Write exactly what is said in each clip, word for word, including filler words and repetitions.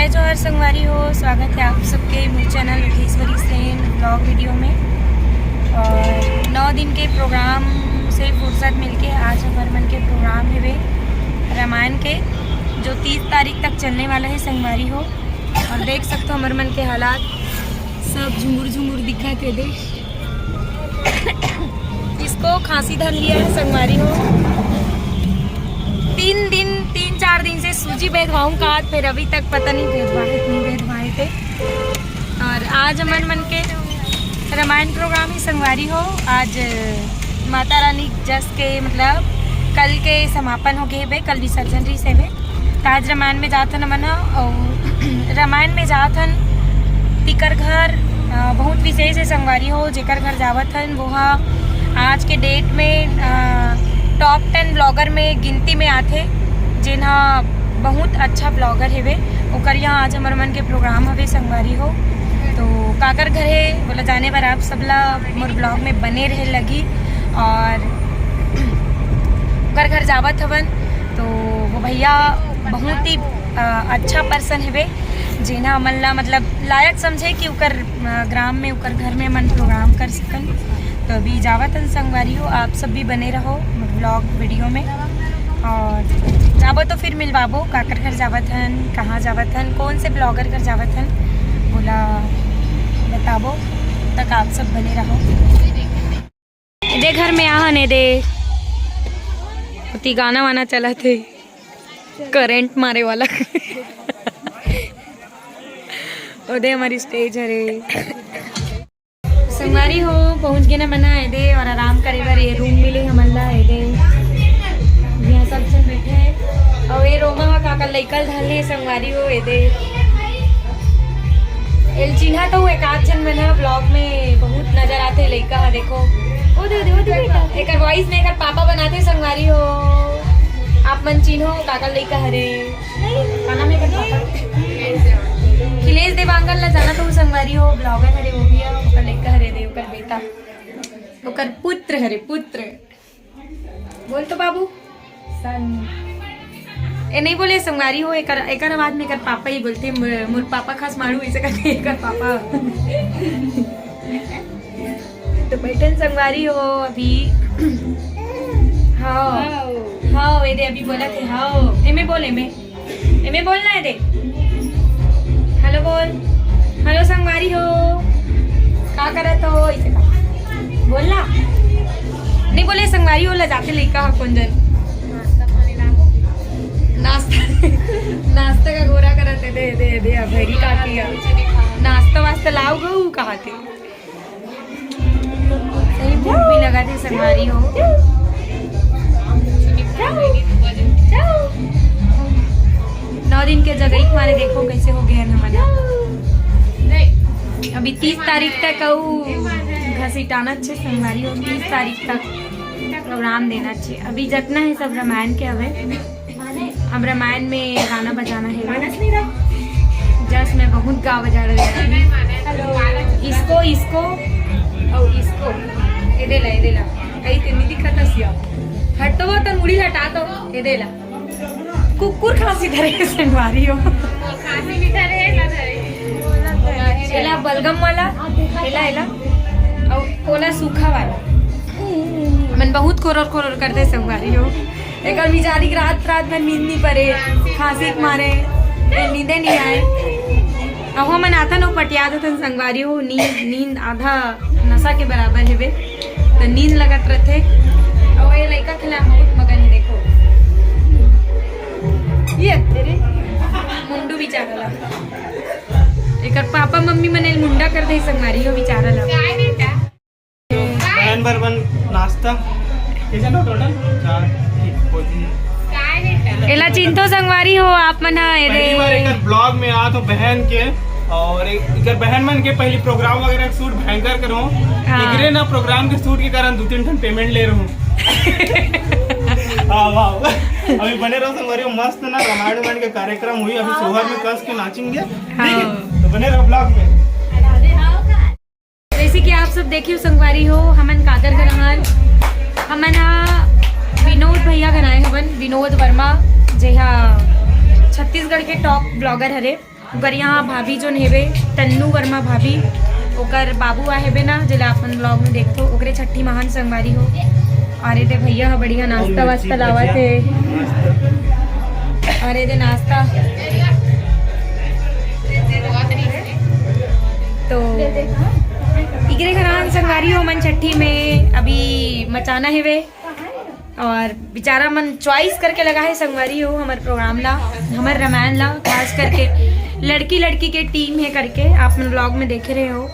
जय जोहार संगवारी हो, स्वागत है आप सबके मोर channel Lokeshwari Sen blog video में। और नौ दिन के प्रोग्राम से फुर्सत मिलके आज हमर मन के प्रोग्राम हेवे रामायण के, जो तीस तारीख तक चलने वाला है संगवारी हो। और देख सकते हो हमर मन के हालात, सब झुमुर झुमुर दिखत हे दे। इसको खांसी धर लिया है संगवारी हो। तीन दिन, तीन चार दिन से सूजी भेदवाऊं का, फिर अभी तक पता नहीं भेदवाए, नहीं भेदवाए थे। और आज हमर मन के रामायण प्रोग्राम ही संगवारी हो। आज माता रानी जस के, मतलब, कल के समापन हो गए हेबे, कल विसर्जन रहिस हेबे। त आज रामायण में जात हन हमन ह, अउ रामायण में जात हन, तिकर घर, अ, बहुत विशेष है संगवारी हो। जेकर घर जावत हन, वो ह आज के डेट में, अ, टॉप टेन ब्लॉगर में गिनती में आथे, जेन ह बहुत अच्छा ब्लॉगर हेवे। ओकर यहाँ आज हमर मन के प्रोग्राम हवे संगवारी हो। तो काकर घर हे, बोला जाने बर आप सबला मोर ब्लॉग में बने रहे लगी। और ओकर घर जावत हवन, तो वो भैया बहुत ही, अ, अच्छा पर्सन हेवे, जेना हमन ला, मतलब, लायक समझे कि ओकर, अ, ग्राम में, ओकर घर में हमन प्रोग्राम कर सकन। तो अभी जावत हन संगवारी हो, आप सब भी बने रहो ब्लॉग वीडियो में। और जाबो तो फिर मिलवाबो, काकर घर जावत हन, कहाँ जावत हन, कौन से ब्लॉगर घर जावत हन, बोला बताबो। तक आप सब बने रहो। एदे घर में आहन, एदे ओती गाना वाना चलत हे, करंट मारे वाला। ओदे हमारी स्टेज हरे। संगवारी हो, पहुंच गे ना मना एदे, और आराम करे बर ये रूम मिले हमन ला एदे। यहाँ सब झन बैठे हैं। और ये रोमा हा काकर लइका ल धर ले संगवारी हो एदे। एल चिन्हा तो एक आध झन मन ह ब्लॉग में बहुत नजर आथे लइका ह, देखो। ओ दे, ओ दे, ओ दे बेटा। एकर वॉइस में एकर पापा बनाथे संगवारी हो। आप मन चिन्हो काकर लइका हरे। का नाम है एकर पापा? खिलेश देवांगन ला जाना तो संगवारी हो, ब्लॉगर हरे वो भी है, ओकर लइका हरे दे, ओकर बेटा, ओकर पुत्र हरे, पुत्र। बोल तो बाबू। सन। ए नहीं बोले संगवारी हो, एकर, एकर आवाज में एकर पापा ही बोलथे, "मो-, मोर पापा खास मारू," ऐसे करके एकर पापा। तो बैठन संगवारी हो अभी। हाँ। हाँ। हाँ, एदे अभी बोला थे, हाँ। एमे बोल, एमे। एमे बोलना है दे। हेलो बोल। हेलो संगवारी हो। का करत हो? इसे का? बोलना। नहीं बोले संगवारी हो, ला जाते लइका ह कोन जन। नाश्ता, नाश्ता का गोरा करत है, दे, दे, दे, अब भैरी काकी है। नाश्ता वास्ता लाओ गो, कहा थे? सही भूख भी लगा थे संगवारी हो। नौ दिन के जगह ही मारे देखो कैसे हो गए हैं हमारे। अभी तीस तारीख तक अउ घसीटाना अच्छे संगवारी हो, तीस तारीख तक प्रोग्राम देना अच्छे। अभी जतना है सब रामायण के हवे। अब रामायण में गाना बजाना है। जस मैं बहुत गा बजा रहे हैं। इसको, इसको और इसको। एदे ला, एदे ला। कहीं ते नहीं दिखाता सिया। हट तो वो तो मुड़ी हटा तो। एदे ला। कुकुर खांसी धरे के संगवारी हो। एला बलगम वाला, एला, एला। और ओला सूखा वाला। मन बहुत खोरोर खोरोर करते संगवारी हो। एकर बेचारी के रात, रात भर नींद नहीं परे, खांसी के मारे, ए, नींदे नहीं आए। अहो मन आथन, ओ पटिया देथन संगवारी हो, नींद, नींद आधा नशा के बराबर हेवे, त नींद लगत रथे। अउ ये लइका खेला बहुत मगन हे, देखो। ये तेरे मुंडू बेचारा ला। एकर पापा मम्मी मन एल मुंडा कर दे संगवारी हो बेचारा ला। बहन बर बन नाश्ता। कितने टोटल? चार। ठीक, कोई नहीं। एला चिंतो संगवारी हो आप मन ह, पहली बार एदे। एकर ब्लॉग में आ तो बहन के, और एक, एकर बहन मन के पहली प्रोग्राम वगैरह के शूट भयंकर करो। हाँ। एकरे ना प्रोग्राम के शूट के कारण दो तीन ठन पेमेंट ले रहूं। हाँ, वाह। अभी बने रहो संगवारी हो, मस्त ना रामायण वामायण के कार्यक्रम हुई, अभी सोहर में कस के नाचेंगे। ठीक है? हाँ। तो बने रहो ब्लॉग में। जैसे कि आप सब देखे हो संगवारी हो, हमन काकर घर हन, हमन हा विनोद भैया घर आए हवन, विनोद वर्मा, जे हा छत्तीसगढ़ के टॉप ब्लॉगर हरे। ओकर यहाँ भाभी जोन हेबे, तन्नू वर्मा भाभी, ओकर बाबू आ हेबे ना, जेला अपन vlog में देखथो, ओकरे छट्ठी महान संगवारी हो। अरे दे भैया ह बढ़िया नाश्ता वास्ता लावत हे। अरे दे नाश्ता। तो इकरे घरान संगवारी हो मन छट्ठी में अभी मचाना हेवे। और बेचारा मन choice करके लगा है संगवारी हो हमर program ला, हमर रामायण ला, खास करके लड़की लड़की के team है करके आप मन vlog में देखे रहे हो।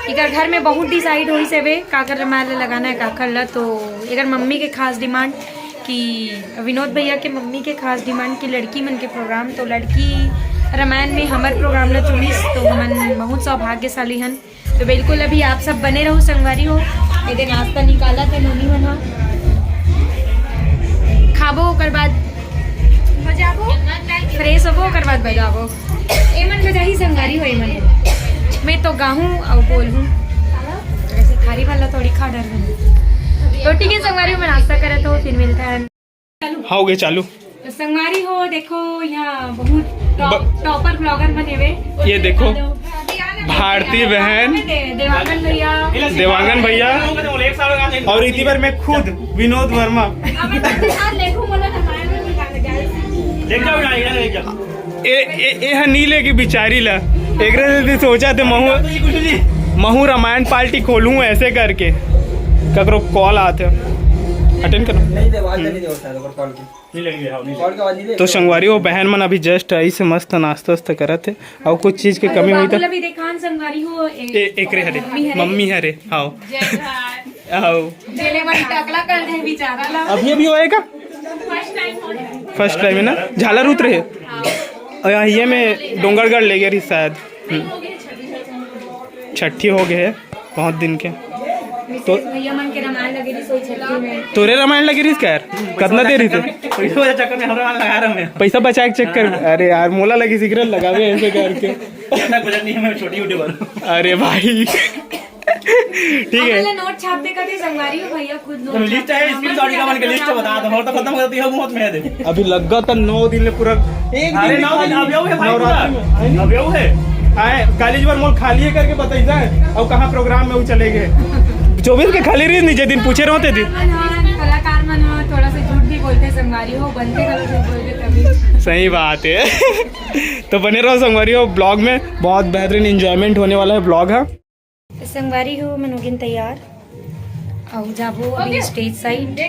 एकर घर में बहुत decide होइस हवे काकर रामायण ला लगाना है काकर ला। तो एकर मम्मी के खास demand कि विनोद भैया के मम्मी के खास demand कि लड़की मन के program, तो लड़की रामायण में हमर program ला चुनिस, तो हमन बहुत सौभाग्यशाली हन। तो बिल्कुल अभी आप सब बने रहो संगवारी हो। एदे नाश्ता निकालत हे नोनी मन ह। खाबो ओकर बाद बजाबो। Fresh होबो ओकर बाद बजाबो। एमन बजाही संगवारी हो एमन। मैं तो गाहूँ अउ बोलहूँ। ऐसे थारी वाला थोड़ी खा डर रही। तो ठीक है संगवारी हो, मैं नाश्ता करत हो, फिर मिलता है। हो गए चालू। तो संगवारी हो, देखो यहाँ बहुत top, ब- topper vlogger बने हुए। ये देखो, भारती बहन। दे-, देवांगन भैया। देवांगन भैया। और इतनी बार मैं खुद, विनोद वर्मा। अब मैं तो साथ देखूं, बोलो ना, हमारे में भी गाने गाए। देख जाओ ना, इधर देख जाओ। ए, ए, ए ह नी लेगी बिचारी ला। एकरे से सोचा थे महू, महू रामायण party खोलूं ऐसे करके। ककरो call आते, attend करो। नहीं दे, आवाज नहीं दे, वो शायद ओकर call की। नहीं लगी, हाँ, नहीं लगी। तो संगवारी हो, बहन मन अभी just आई से मस्त नाश्ता वास्ता करत हे, अउ कुछ चीज के कमी हुई तो बाबू ला भी देखान संगवारी हो, ए-, ए-, एकरे हरे, मम्मी हरे। मम्मी हरे, हाँ। जय भारत। हाँ। जेले मन टकला कर दे बेचारा ला। अभी अभी होएगा? First time होने। First time है ना, झालर उतरे है। हाँ। और यहाँ ये में डोंगरगढ़ ले गए रही शायद। हम्म। छठी हो गए है। बहुत दिन के। तो भैया मन के रामायण लगे रहिस ओई छट्ठी में। तोरे रामायण लगे रहिस का यार? कतना दे रहिस? पैसा वाला चक्कर में हम रामायण लगा रहे हैं। पैसा बचाए के चक्कर में। अरे यार, मोला लगी सिगरेट लगावे ऐसे करके। इतना बजट नहीं है, मैं छोटी YouTuber हूँ। अरे भाई। ठीक है। हमला नोट छापते कभी संगवारी हो भैया खुद नोट तो list है, छापते। Screenshot का मन के list बता दो, और तो खत्म हो जाती है, बहुत मेहनत है। अभी लगा था नौ दिन में पूरा एक अरे दिन नौ दिन, अभी वो है भाई नवरात्रि पूरा। में। अभी वो है। आए, काली जी बार मोल खाली है करके बताई जाए, और कहाँ program में वो चले गए। चौबीस के खाली रही नहीं, जे दिन पूछे रहो ते दिन। कलाकार मन हो, थोड़ा सा झूठ भी बोलते संगवारी हो, बनते कभी झूठ बोलते तभी। सही बात है। तो बने रहो संगवारी हो vlog में, बहुत बेहतरीन enjoyment होने वाला है vlog है। संगवारी हो, मन होगिन तैयार। अउ जाबो अभी stage side।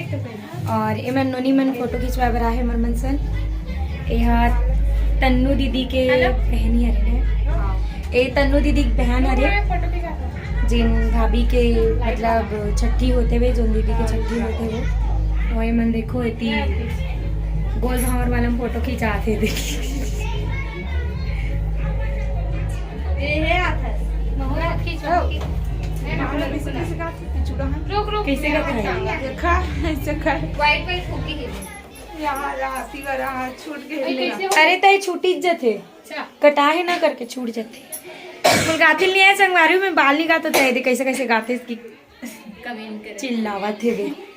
और एमन नोनी मन photo खिंचवाए बर आहे हमर मन सन। एहा तन्नू दीदी के बहनी हरे ने। ए तन्नू दीदी के बहन हरे, जिन भाभी के मतलब छट्ठी होते हुए, जोन दीदी के छट्ठी होते हुए, वो एमन देखो एती गोल भांवर वाला में photo खिंचात हे। देखी। ये हे आथस। महुआ खींच, ओ। खींच। रुक, रुक। कैसे का खाए? खा, ऐसे खा। White, white फूकी है। यार, राती वाला छूट गए। अरे, कैसे हो? अरे, तय छूटी जथे। अच्छा। कटा है ना करके छूट जथे। बोल, गाथिल नहीं है, संगवारी में बाल नहीं गातो तय दे, कैसे, कैसे गाथे इसकी। Comment करें। चिल्लावत हे बे।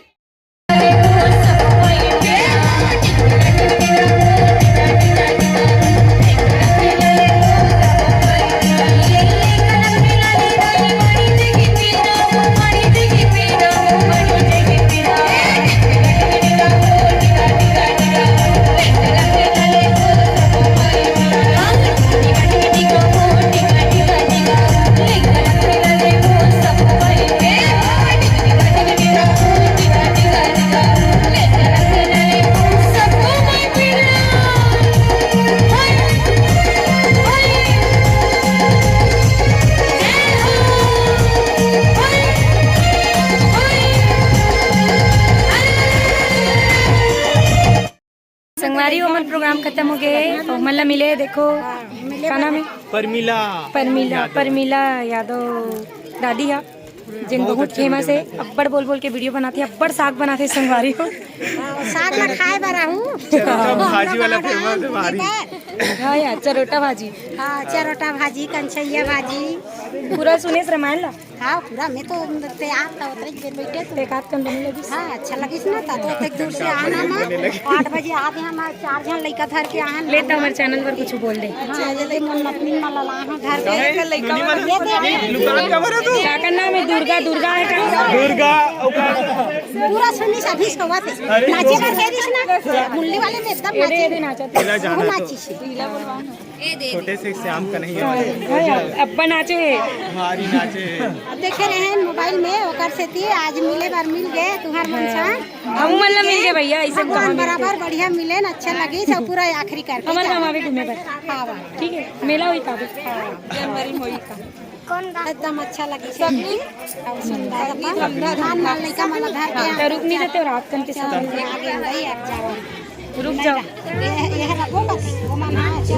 संगवारी हो, हमर program खत्म हो गए हे। हमन ला मिले, देखो, का नाम है? परमिला। परमिला यादव। परमिला यादव दादी हा, जिन बहुत famous है, अब्बड़ बोल बोल के video बनाथे, अब्बड़ साग बनाथे संगवारी हो। हाँ, साग ला खाए बर आहू। चरोटा भाजी वाला famous है भारी। हाँ यार, चरोटा भाजी। हाँ, चरोटा भाजी, कंचैया भाजी। पूरा सुनेस रामायण ला? हाँ, पूरा मैं तो तैयार था, उतरे के बेर बैठे तो। एक आध कन बने लगिस। हाँ, अच्छा लगिस ना, ता तो एक दूर से आना ना, आठ बजे आ गए हम, चार झन लइका धर के आए हैं। ले, तो हमारे चैनल पर कुछ बोल दे। हाँ, ये ले, मन अपनी माला ला, हाँ, घर पे। ये देख। का, का नाम है? दुर्गा, दुर्गा है का? दुर्गा, ओकर पूरा सुनी सभी सवा थे। अरे, नाचे कर दे दिस ना, मुरली वाले में एकदम ये दे, ये दे नाचे। नाचा। वो नाची से। छोटे से श्याम कन्हैया वाले। हाँ, अब्बा नाचे है। भारी नाचे है। अब देखे रहे हैं मोबाइल में, ओकर सेती आज मिले बर मिल गए तुहार मन सा। हमू मन ला मिल गए भैया, ऐसे भगवान कहाँ मिलते? बराबर बढ़िया मिले न, अच्छा लगे सब पूरा आखिरी करके हमर जाओ। गाँव आवे घूमे बर। हाँ, वाह। ठीक है, मेला होई का? हाँ। एकदम अच्छा लगे सब। और सुंदर अपन धान माल लइका मन ला धर के तो रुक नहीं देते, रात कन के साथ। आगे भाई, अब जाओ। रुक जाओ। ये, ये रखो बस, वो मन, हाँ, चल,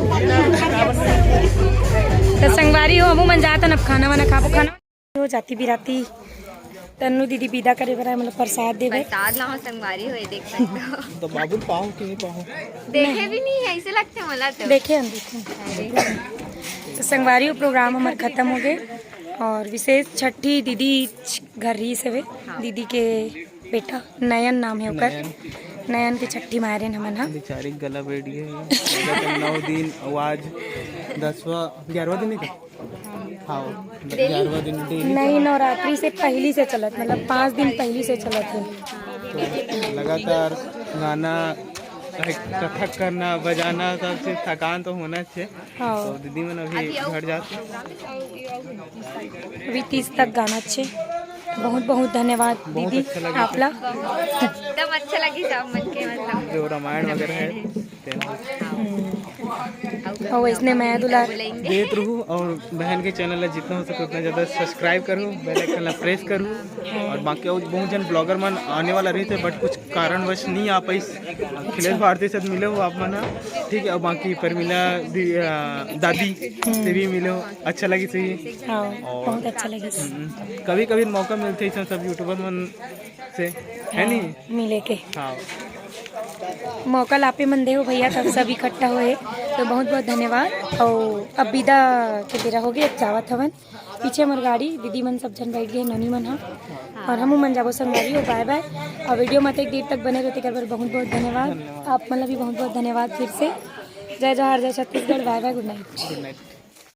तो संगवारी हो, हमू मन जातन अब खाना वाना खाबो, खाना हो जाती बिराती। तन्नू दीदी विदा करे बर आए, मतलब प्रसाद देवे। प्रसाद ला हो संगवारी हो, ये देख सकते हो। तो बाबू पाओ कि नहीं पाओ? देखे भी नहीं है, ऐसे लगते मला तो। देखे हम, देखे। तो संगवारी हो, प्रोग्राम हमार खत्म हो गए और विशेष छठी दीदी घर रही से वे, हाँ। दीदी के बेटा नयन नाम है ओकर। नयन। नयन के छठी मारेन हमन हा। बेचारी गला बैठ गई है। नौ दिन, आज दसवाँ, ग्यारहवाँ दिन है क्या? हाँ, ग्यारहवाँ दिन daily। नहीं, नवरात्रि से पहली से चलत, मतलब पाँच दिन पहली से चलत है। लगातार गाना, कथक करना, बजाना, सब चीज, थकान तो होना चाहिए। हाँ। तो दीदी मन अभी घर जाते। अभी तीस तक गाना अच्छे। बहुत बहुत धन्यवाद बहुत दीदी, अच्छा लगा। आप ला। एकदम अच्छा लगी सब मन के, मतलब। जो रामायण वगैरह है, तेन। हम्म। और इसने मैं दुलार। देत रहू और बहन के चैनल ला जितना हो सके उतना ज़्यादा सब्सक्राइब करू, बेल आइकन ला प्रेस करू। और बाकी और बहुत जन ब्लॉगर मन आने वाला रही थे, बट कुछ कारणवश नहीं आ पाइस। अखिलेश भारती से मिले हो आप मन, ठीक है। और बाकी परमिला दी, अ, दादी से भी मिले हो, अच्छा लगी सही। हाँ, और बहुत अच्छा लगी। हम्म, कभी कभी मौका मिलते हैं सब यूट्यूबर मन से, है हाँ, नहीं? मिले के। हाँ। मौका लापे मन दे हो भैया, तब सब इकट्ठा होए, तो बहुत बहुत धन्यवाद। और अब विदा के बेरा हो गए, अब जावत हवन। पीछे हमर गाड़ी, दीदी मन सब जन बैठ गए, नोनी मन हा। और हमू मन जाबो संगवारी हो, बाय बाय। और वीडियो मत एक देर तक बने रहते कर बर बहुत बहुत धन्यवाद। धन्यवाद। आप मन ला भी बहुत बहुत धन्यवाद फिर से। जय जोहार, जय छत्तीसगढ़, बाय बाय, गुड नाइट। गुड नाइट।